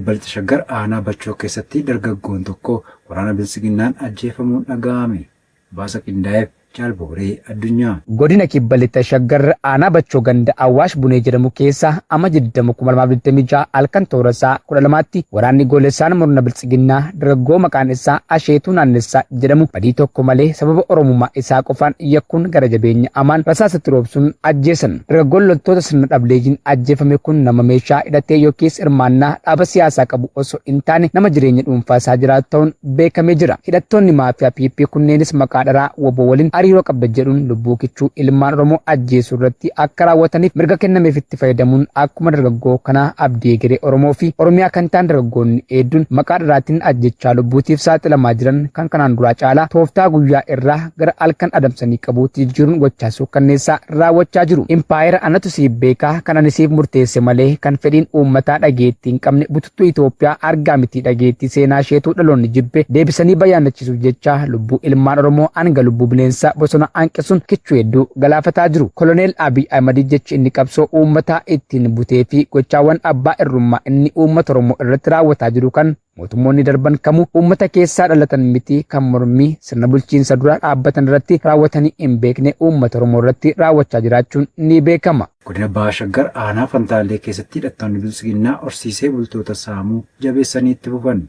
Kibba Lixa Shaggar aanaa Bachoo keessatti dargaggoon tokko waraana Biltsiginnaan ajjeefamuun dhaga'ame. Gabaasa qindaa'eef Jaal Booree Addunyaa. Godina Kibba Lixa Shaggar aanaa Bachoo ganda Awaash Bunee jedhamu keessa Amajji 20, 2026 halkan toora sa'a 12tti waraanni goolessaan murna Biltsiginnaa dargaggoo maqaan isaa Asheetuu Naannessaa jedhamu badii tokko malee sababa Oromummaa isaa qofaan yakkuun gara jabeenya hamaan rasaasa itti roobsuun ajjeesan. Dargaggoon loltoota sirna dhableeyyiin ajjeefame kun nama meeshaa hidhatee yookiis hirmaannaa dhaaba siyaasaa qabu osoo hin taane nama jireenya dhuunfaa isaa jiraatu ta'uun beekamee jira. Hidhattoonni maafiyaa PP kunneenis maqaa dharaa wbo waliin hariiroo qabda jedhuun lubbuu kichuu ilmaan Oromoo ajjeesuu irratti akka raawwataniif mirga kennameefitti fayyadamuun akkuma dargaggoo kanaa abdii egeree Oromoo fi Oromiyaa kan ta'an dargaggoonni heedduun maqaa dharaatiin ajjeechaa lubbuutiif saaxilamaa jiran kan kanaan duraa caalaa tooftaa guyyaa irraa gara halkan adamsanii qabuutti jijjiiruun gochaa suukkanneessaa raawwachaa jiru. Impaayera anatu siif beekaa kan ani siif murteesse malee kan fedhiin uummataa dhageettii hin qabne bututtuu Itoophiyaa argaa mitii dhageettii seenaa isheetuu dhaloonni jibbe deebisanii bayyaannachiisuuf jecha lubbuu ilmaan Oromoo hanga lubbuu bineensa bosona hanqisuun kichuu hedduu galaafataa jiru. Koloneel Abiy Ahimad jechi inni qabsoo uummataa ittiin butee fi gochaawwan abbaa irrummaa inni uummata Oromoo irratti raawwataa jiru kan Mootummoonni darban kamuu uummata keessaa dhalatan miti kan mormii sirna bulchiinsa dura dhaabbatan irratti raawwatanii hin beekne uummata Oromoo irratti raawwachaa jiraachuun ni beekama. Godina Baha Shaggar aanaa Fantaallee keessatti hidhattoonni Biltsiginnaa horsiisee bultoota saamuu jabeessanii itti fufan.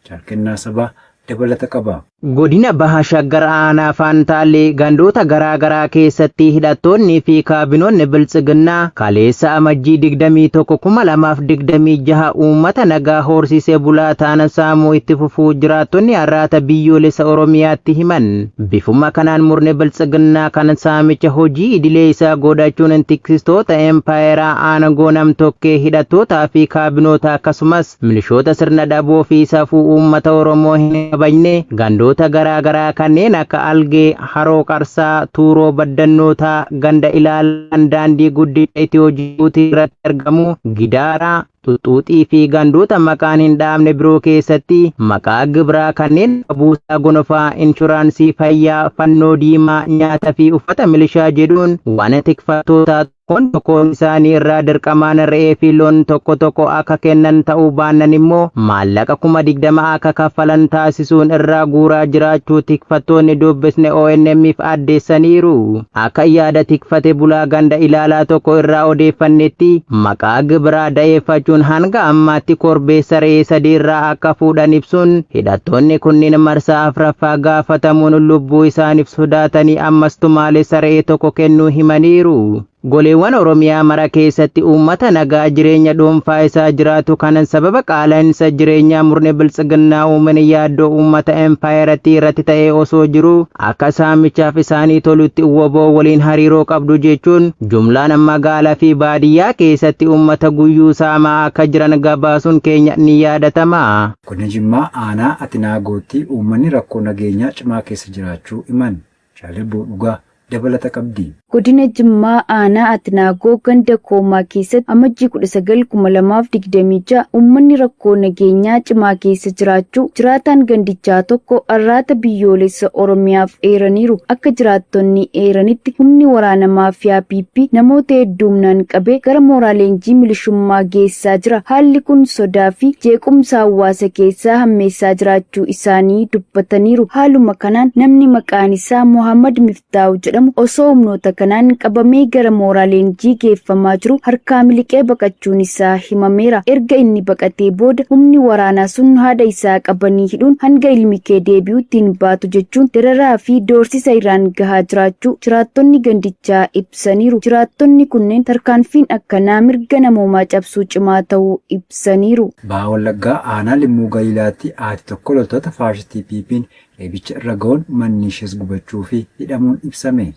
Jaal Kennaa Sabaa dabalata qaba. Godina Baha Shaggar Aanaa Faantaallee gandoota garaa garaa keessatti hidhattoonnii fi kaabinoonni Biltsiginnaa kaleessa Amajjii 21, 2026 uummata nagaa horsiisee bulaa ta'an saamuu itti fufuu jiraattonni Arraata Biyyoolessa Oromiyaatti himan. Bifuma kanaan murni Biltsiginnaa kan saamicha hojii idilee isaa godhachuun tiksistoota empaayeraa aangoo nam-tokkee hidhattootaa fi kaabinoota akkasumas Milishoota sirna dhaboo fi safuu uummata Oromoo hin kabajne gandoota garaa garaa kanneen akka Algee, Haroo Qarsaa, Tuuroo Baddannootaa, Ganda Ilaalaan daandii guddicha Itiyoo Jibuutii irratti argamu, Gidaara, Xuxxuuxii fi gandoota maqaan hin dha'amne biroo keessatti maqaa gibiraa kanneen akka Buusaa Gonofaa, Inshuraansii Fayyaa, Fannoo Diimaa, Nyaata fi uffata milishaa jedhuun waan tikfattootaa Tokkoon tokkoon isaanii irraa dirqamaan re'ee fi loon tokko tokko akka kennan ta'uu baannan immoo maallaqa 20,000 akka kaffalan taasisuun irraa guuraa jiraachuu tikfattoonni dubbisne ONM'f addeessaniiru. Akka yaada tikfate bulaa ganda ilaalaa tokko irraa odeeffannetti maqaa gibiraa da'eeffachuun hanga ammaatti korbeessa re'ee 3 irraa akka fuudhan ibsuun hidhattoonni kunniin marsaa 4ffaa gaafatamuun lubbuu isaaniif sodaatanii ammas tumaalessa re'ee tokko kennuu himaniiru. Goleewwan Oromiyaa mara keessatti uummata nagaa jireenya dhuunfaa isaa jiraatu kanan sababa qaala'insa jireenyaa murni Biltsiginnaa uumen yaaddoo uummata empaayerattii irratti ta'ee osoo jiruu akka saamichaaf isaanii tolutti wbo waliin hariiroo qabdu jechuun jumlaan magaalaa fi baadiyyaa keessatti uummata guyyuu saamaa akka jiran gabaasuun keenya ni yaadatama. Godina Jimmaa Aanaa Atinaagootti uummanni rakkoo nageenyaa cimaa keessa jiraachuu himan. Jaal Dhugaa dabalata qabdi. Godina Jimmaa Aanaa Atinaagoo ganda Koomaa keessatti Amajjii 19, 2026 uummanni rakkoo nageenyaa cimaa keessa jiraachuu jiraataan gandichaa tokko Arraata Biyyoolessa Oromiyaaf eeraniiru. Akka jiraattonni eeranitti humni waraana maafiyaa PP namoota hedduu humnaan qabee gara mooraa leenjii milishummaa geessaa jira. Haalli kun sodaa fi jeequmsa hawaasa keessaa hammeessaa jiraachuu isaanii dubbataniiru. Haaluma kanaan namni maqaan isaa Mohaammad Miftaahu jedhamu osoo humnoota kanaan qabamee gara mooraa leenjii geeffamaa jiru harkaa miliqee baqachuun isaa himameera. Erga inni baqatee booda humni waraanaa sun haadha isaa qabanii hidhuun hanga ilmi kee deebi'utti hin baatu jechuun dararaa fi doorsisa irraan gahaa jiraachuu jiraattonni gandichaa ibsaniiru. Jiraattonni kunneen tarkaanfiin akkanaa mirga namoomaa cabsuu cimaa ta'uu ibsaniiru. Baha Wallaggaa aanaa Limmuu Galiilaatti haati tokko loltoota faashistii PPn reebicha irra ga'uun manni ishees gubachuu fi hidhamuun ibsame.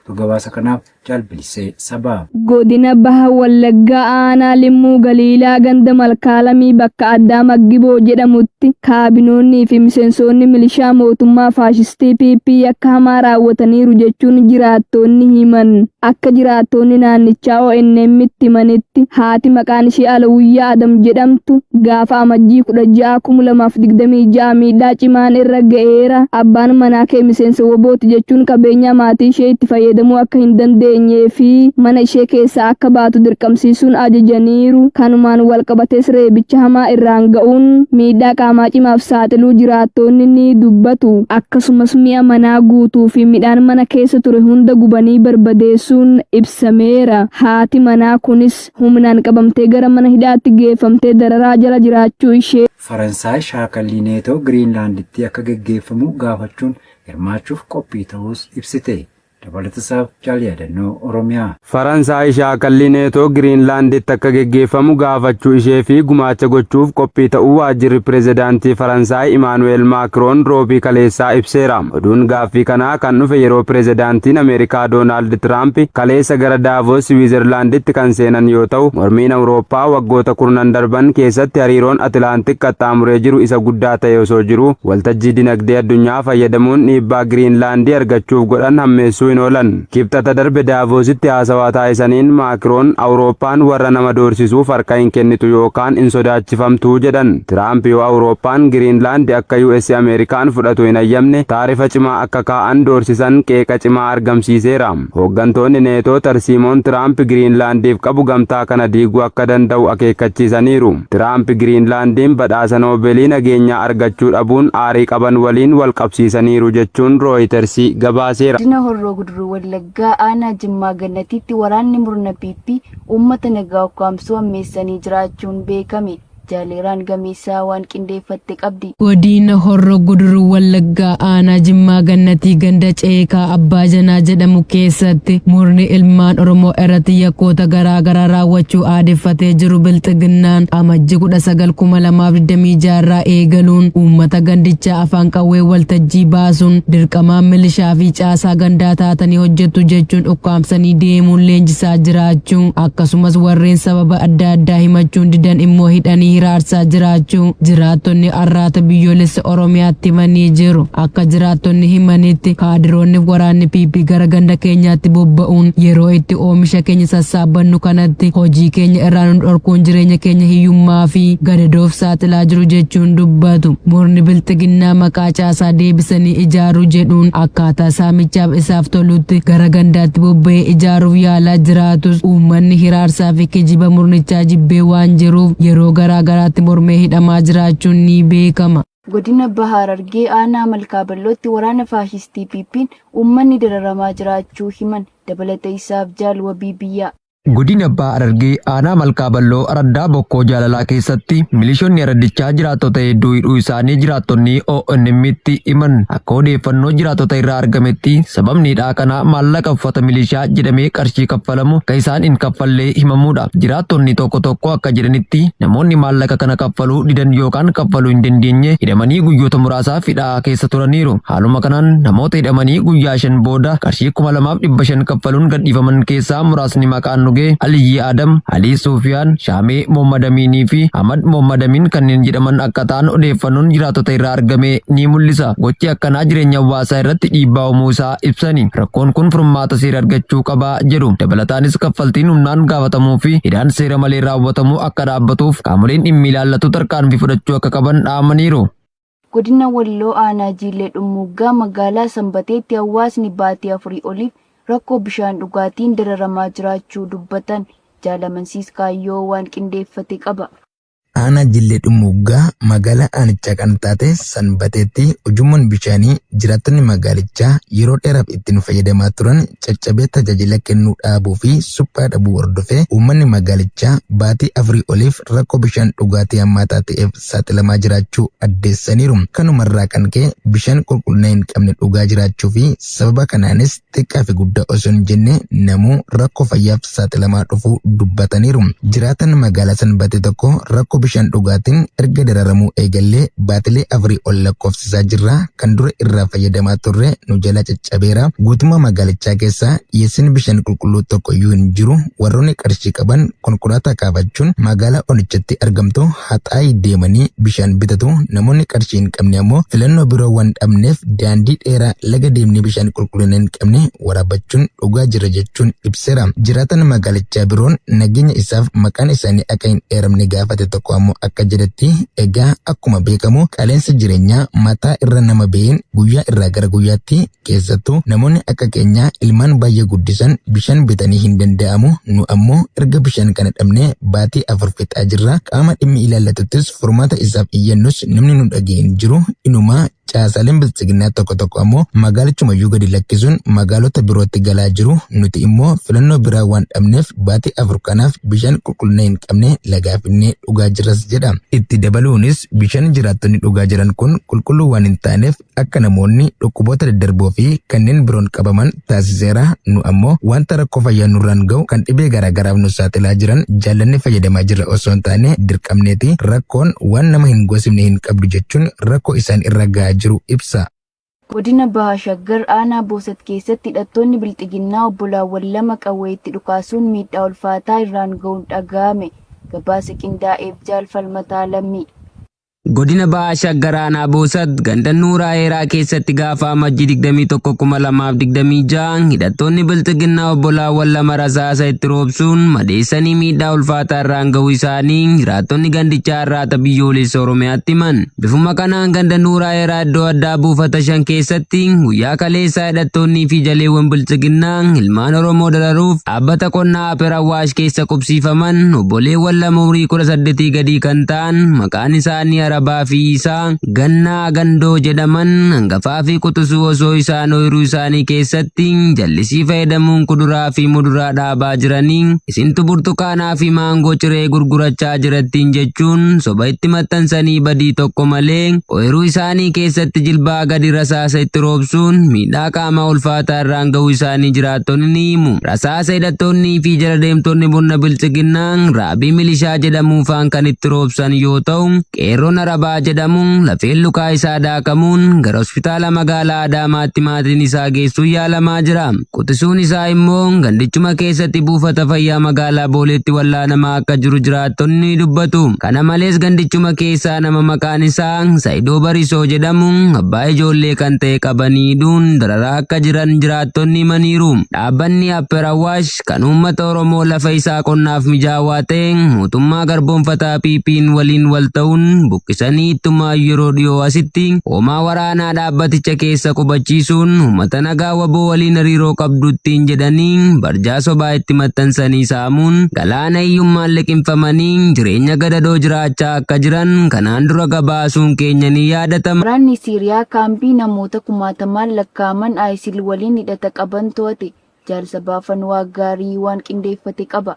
Guutuu gabaasa kanaaf Jaal Bilisee Sabaa. Godina Baha Wallaggaa Aanaa Limmuu Galiilaa ganda Malkaalamii bakka addaa Maggiboo jedhamutti kaabinoonnii fi miseensoonni milishaa mootummaa faashistii PP yakka hamaa raawwataniiru jechuun jiraattoonni himan. Akka jiraattoonni naannichaa ONM'tti himanitti haati maqaan ishee Alawuyyaa Adam jedhamtu gaafa Amajjii 16, 2026 miidhaa cimaan irra ga'eera, abbaan manaa kee miseensa wbo ti jechuun qabeenyaa maatii ishee itti fayyadamuun fayyadamuu akka hin dandeenyee fi mana ishee keessaa akka baatu dirqamsiisuun ajajaniiru. Kanumaan walqabatees reebicha hamaa irraan ga'uun miidhaa qaamaa cimaaf saaxiluu jiraattoonni ni dubbatu. Akkasumas mi'a manaa guutuu fi midhaan mana keessa ture hunda gubanii barbadeessuun ibsameera. Haati manaa kunis humnaan qabamtee gara mana hidhaatti geeffamtee dararaa jala jiraachuu ishee. Faransaay shaakallii Neetoo Giriinlaanditti akka geggeeffamu gaafachuun hirmaachuuf qophii ta'uus ibsite. Dabalatasaaf Jaal Yaadannoo Oromiyaa. Faransaay shaakallii Neetoo Giriinlaanditti akka geggeeffamu gaafachuu ishee fi gumaacha gochuuf qophii ta'uu waajjirri pireezidaantii Faransaay Imaanu'eel Maakiroon Roobii kaleessaa ibseera. Oduun gaaffii kanaa kan dhufe yeroo pireezidaantiin Ameerikaa Doonaald Tiraamp kaleessa gara Daavos Siwiizerlaanditti kan seenan yoo ta'u, mormiin Awurooppaa waggoota kurnan darban keessatti hariiroon Atilaantik qaxxaamuree jiru isa guddaa ta'e osoo jiru, waltajjii dinagdee addunyaa fayyadamuun dhiibbaa Giriinlaandii argachuuf godhan hammeessuu hin oolan. Kibxata darbe Daavoositti haasawaa taasisaniin Maakiroon Awurooppaan warra nama doorsisuuf harka hin kennitu yookaan hin sodaachifamtu jedhan. Tiraamp yoo Awurooppaan Giriinlaand akka US Ameerikaan fudhatu hin hayyamne taarifa cimaa akka kaa'an doorsisan qeeqa cimaa argamsiiseera. Hooggantoonni Neetoo tarsiimoon Tiraamp Giriinlaandiif qabu gamtaa kana diiguu akka danda'u akeekkachiisaniiru. Tiraamp Giriinlaandiin badhaasa Noobeelii nageenyaa argachuu dhabuun aarii qaban waliin wal qabsiisaniiru jechuun Rooyitersi gabaaseera. Godina Horroo Guduruu Wallaggaa aanaa Jimmaa Gannatiitti waraanni murna PP uummata nagaa ukkaamsuu hammeessanii jiraachuun beekame. Jaaleeraan Gameessaa waan qindeeffatte qabdi. Godina Horroo Guduruu Wallaggaa aanaa Jimmaa Gannatii ganda Ceekaa Abbaa Janaa jedhamu keessatti murni ilmaan Oromoo irratti yakkoota garaa garaa raawwachuu aadeffatee jiru Bilxiginnaan Amajji 19,2026 irraa eegaluun uummata gandichaa afaan qawwee waltajjii baasuun dirqamaan milishaa fi caasaa gandaa taatanii hojjettu jechuun ukkaamsanii deemuun leenjisaa jiraachuu, akkasumas warreen sababa adda addaa himachuun didan immoo hidhanii hiraarsaa jiraachuu jiraattonni Arraata Biyyoolessa Oromiyaatti himanii jiru. Akka jiraattonni himanitti, kaadiroonni waraanni PP gara ganda keenyaatti bobba'uun yeroo itti oomisha keenya sassaabbannu kanatti hojii keenya irraa nu dhorkuun jireenya keenya hiyyummaa fi gadadoof saaxilaa jiru jechuun dubbatu. Murni Bilxiginnaa maqaa caasaa deebisanii ijaaruu jedhuun akkaataa saamichaaf isaaf tolutti gara gandaatti bobba'ee ijaaruuf yaalaa jiraatus, uummanni hiraarsaa fi kijiba murnichaa jibbee waan jiruuf yeroo garaa garaatti mormee hidhamaa jiraachuun ni beekama. Godina Baha Harargee aanaa Malkaa Bal'ootti waraana faashistii PP'n uummanni dararamaa jiraachuu himan. Dabalata isaaf Jaal Wabii Biyyaa. Godina Baha Harargee aanaa Malkaa Bal'oo araddaa Bokkoo Jaalalaa keessatti milishoonni araddichaa jiraattota hedduu hidhuu isaanii jiraattonni ONM'tti himan. Akka odeeffannoo jiraattota irraa argametti, sababni hidhaa kanaa maallaqa uffata milishaa jedhamee qarshii kaffalamu akka isaan hin kaffallee himamuudha. Jiraattonni tokko tokko akka jedhanitti, namoonni maallaqa kana kaffaluu didan yookaan kaffaluu hin dandeenye hidhamanii guyyoota muraasaaf hidhaa keessa turaniiru. Haaluma kanaan namoota hidhamanii guyyaa 5 booda qarshii 2500 kaffaluun gadhiifaman keessaa muraasni maqaan nu ga'e Aliyyii Adam, Alii Suufiyaan, Shaamee Mohammad Amiinii fi Ahmad Mohammad Amiin kanneen jedhaman akka ta'an odeeffannoon jiraattota irraa argame ni mul'isa. Gochi akkanaa jireenya hawaasaa irratti dhiibbaa uumuu isaa ibsani. Rakkoon kun furmaata seera argachuu qaba jedhu. Dabalataanis kaffaltiin humnaan gaafatamuu fi hidhaan seera malee raawwatamu akka dhaabbatuuf qaamoleen dhimmi ilaallatu tarkaanfii fudhachuu akka qaban dhaamaniiru. Godina Walloo Aanaa Jiillee Dhummuuggaa magaalaa Sanbateetti hawaasni baatii afurii oliif rakkoo bishaan dhugaatiin dararamaa jiraachuu dubbatan. Jaal Amansiis Kaayyoo waan qindeeffate qaba. Aanaa Jillee Dhummuuggaa magaalaa aanichaa kan taate Sanbateetti ujummoon bishaanii jiraattonni magaalichaa yeroo dheeraaf ittiin fayyadamaa turan caccabee tajaajila kennuu dhaabuu fi suphaa dhabuu hordofee uummanni magaalichaa baatii afurii oliif rakkoo bishaan dhugaatii hammaataa ta'eef saaxilamaa jiraachuu addeessaniiru. Kanumarraa kan ka'e bishaan qulqullina hin qabne dhugaa jiraachuu fi sababa kanaanis xiqqaa fi guddaa osoo hin jenne namuu rakkoo fayyaaf saaxilamaa dhufuu dubbataniiru. Jiraataan magaalaa Sanbatee tokko rakkoo bishaan dhugaatiin erga dararamuu eegallee baatilee afurii ol lakkoofsisaa jirra. Kan dura irraa fayyadamaa turre nu jalaa caccabeera. Guutummaa magaalichaa keessaa dhiyeessiin bishaan qulqulluu tokko iyyuu hin jiru. Warroonni qarshii qaban konkolaataa kaafachuun magaalaa onichatti argamtu Haxaay deemanii bishaan bitatu. Namoonni qarshii hin qabne ammoo filannoo biroo waan dhabneef daandii dheeraa laga deemnee bishaan qulqullina hin qabne waraabbachuun dhugaa jirra jechuun ibseera. Jiraataan magaalichaa biroon nageenya isaaf maqaan isaanii akka hin eeramne gaafate tokko tokko ammoo akka jedhetti, egaa akkuma beekamu qaala'insa jireenyaa mataa irra nama ba'een guyyaa irraa gara guyyaatti, keessattuu namoonni akka keenyaa ilmaan baay'ee guddisan bishaan bitanii hin danda'amu. Nu ammoo erga bishaan kana dhabnee baatii 4 fixaa jirra. Qaama dhimmi ilaallatuttis furmaata isaaf iyyannus namni nu dhaga'e hin jiru. Inumaa caasaaleen biltsiginnaa tokko tokko ammoo magaalichumayyuu gadi lakkisuun magaalota birootti galaa jiru. Nuti immoo filannoo biraa waan dhabneef baatii 4 kanaaf bishaan qulqullina hin qabne lagaa finnee dhugaa jirras jedha. Itti dabaluunis bishaan jiraattonni dhugaa jiran kun qulqulluu waan hin taaneef akka namoonni dhukkuboota daddarboo fi kanneen biroon qabaman taasiseera. Nu ammoo wanta rakkoo fayyaa nurraan ga'u kan dhibee garaagaraaf nu saaxilaa jiran jaallannee fayyadamaa jirra osoo hin taane dirqamneeti. Rakkoon waan nama hin goosifne hin qabdu jechuun rakkoo isaan irra ga'aa jiru ibsa. Godina Baha Shaggar aanaa Boosat keessatti hidhattoonni Bilxiginnaa obbolaawwan lama qawwee itti dhukaasuun miidhaa ulfaataa irraan ga'uun dhaga'ame. Gabaasa qindaa'eef Jaal Falmataa Lammii. Godina Baha Shaggar aanaa Boosat ganda Nuuraa Heeraa keessatti gaafa Amajjii 21,2026 hidhattoonni Bilxiginnaa obbolaawwan lama rasaasa itti roobsuun madeessanii miidhaa ulfaataa irraan ga'uu isaanii jiraattonni gandichaa Arraata Biyyoolessa Oromiyaatti himan. Bifuma kanaan ganda Nuuraa Heeraa iddoo addaa buufata 5 keessatti guyyaa kaleessaa hidhattoonnii fi jaleewwan Bilxiginnaa ilmaan Oromoo dararuuf dhaabbata qonnaa Aper Awaash keessa qubsiifaman obboleewwan lama umurii 18 gadii kan ta'an maqaan isaanii Arabaa fi Iisaa Gannaa Gandoo jedhaman hangafaa fi quxisuu osoo isaan ooyiruu isaanii keessatti jallisii fayyadamuun kuduraa fi muduraa dhaabaa jiranii isintu burtukaanaa fi maangoo ciree gurgurachaa jirattiin jechuun soba itti maxxansanii badii tokko malee ooyiruu isaanii keessatti jilbaa gadi rasaasa itti roobsuun miidhaa qaamaa ulfaataa irraan ga'uu isaanii jiraattonni ni himu. Rasaasa hidhattoonnii fi jala deemtonni murna bilxiginnaa raabii milishaa jedhamuufaan kan itti roobsan yoo ta'u, qeerroon Arabaa jedhamu lafeen lukaa isaa daakamuun gara hospitaala magaalaa Adaamaatti maatiin isaa geessuun yaalamaa jira. Quxisuun isaa immoo gandichuma keessatti buufata fayyaa magaalaa Booleetti wallaanamaa akka jiru jiraattonni ni dubbatu. Kana malees gandichuma keessaa nama maqaan isaa Saayidoo Barisoo jedhamu abbaa ijoollee kan ta'e qabanii hidhuun dararaa akka jiran jiraattonni himaniiru. Dhaabbanni Apper Awaash kan uummata Oromoo lafa isaa qonnaaf mijaawaa ta'e mootummaa garboomfataa PP'n waliin wal ta'uun buqqisanii ittumaayyuu yeroo dhiyoo asitti hoomaa waraanaa dhaabbaticha keessa qubachiisuun uummata nagaa wbo waliin hariiroo qabdu ittiin jedhanii barjaa sobaa itti maxxansanii saamuun galaana hiyyummaan liqimfamanii jireenya gadadoo jiraachaa akka jiran kanaan dura gabaasuun keenya ni yaadatama. Waraanni Siiriyaa kaambii namoota kumaatamaan lakkaa'aman ISIL waliin hidhata qaban to'ate. Jaal Sabaa Fanwaa Gaarii waan qindeeffate qaba.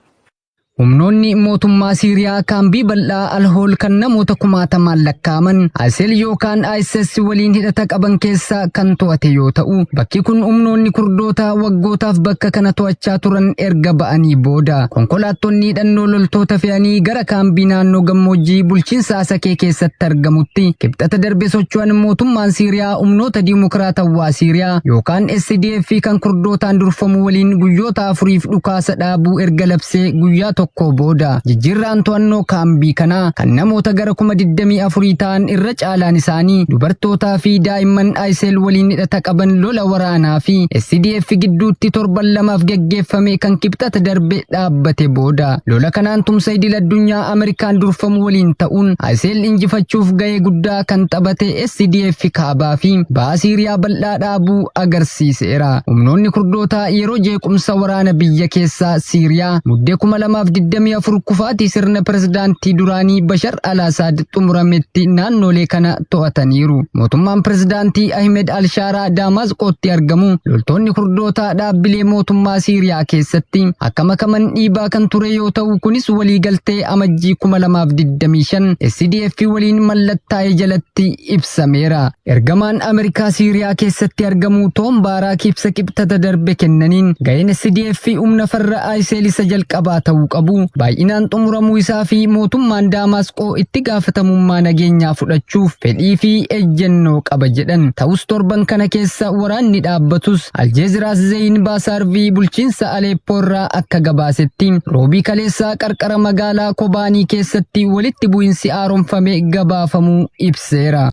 Humnoonni mootummaa Siiriyaa kaambii bal'aa Al-Hool kan namoota kumaatamaan lakkaa'aman ISIL yookaan ISIS waliin hidhata qaban keessa kan to'ate yoo ta'u, bakki kun humnoonni Kurdootaa waggootaaf bakka kana to'achaa turan erga ba'anii booda. Konkolaattonni hidhannoo loltoota fe'anii gara kaambii naannoo gammoojjii bulchiinsa Asakee keessatti argamutti Kibxata darbe socho'an mootummaan Siiriyaa humnoota Diimokiraatawwaa Siiriyaa yookaan SDF kan Kurdootaan durfamu waliin guyyoota afuriif dhukaasa dhaabuu erga labsee guyyaa tokkoo booda. Jijjiirraan to'annoo kaambii kanaa kan namoota gara 24,000 ta'an irra caalaan isaanii dubartootaa fi daa'imman ISIL waliin hidhata qaban lola waraanaa fi SDF gidduutti torban lamaaf geggeeffame kan Kibxata darbe dhaabbate booda. Lola kanaan tumsa idil addunyaa Ameerikaan durfamu waliin ta'uun ISIL injifachuuf gahee guddaa kan taphate SDF kaabaa fi baha Siiriyaa bal'aa dhaabuu agarsiiseera. Humnoonni Kurdootaa yeroo jeequmsa waraana biyya keessaa Siiriyaa Muddee 2024 kufaatii sirna pirezidaantii duraanii Bashar al-Asaad xumurametti naannoolee kana to'ataniiru. Mootummaan pirezidaantii Ahimed Alshaaraa Daamaasqootti argamu loltoonni Kurdootaa dhaabbilee mootummaa Siiriyaa keessatti akka makaman dhiibaa kan ture yoo ta'u kunis waliigaltee Amajjii 2025 SDF waliin mallattaa'e jalatti ibsameera. Ergamaan Ameerikaa Siiriyaa keessatti argamu Toom Baaraak ibsa Kibxata darbe kennaniin gaheen SDF humna farra ISIL isa jalqabaa ta'uu qabu baay'inaan xumuramuu isaa fi mootummaan Daamaasqoo itti gaafatamummaa nageenyaa fudhachuuf fedhii fi ejjennoo qaba jedhan. Ta'us torban kana keessa waraanni dhaabbatus Aljeeziraas Zeeyin Baasaarvii bulchiinsa Aleeppoo irraa akka gabaasetti Roobii kaleessaa qarqara magaalaa Kobaanii keessatti walitti bu'insi haaromfame gabaafamuu ibseera.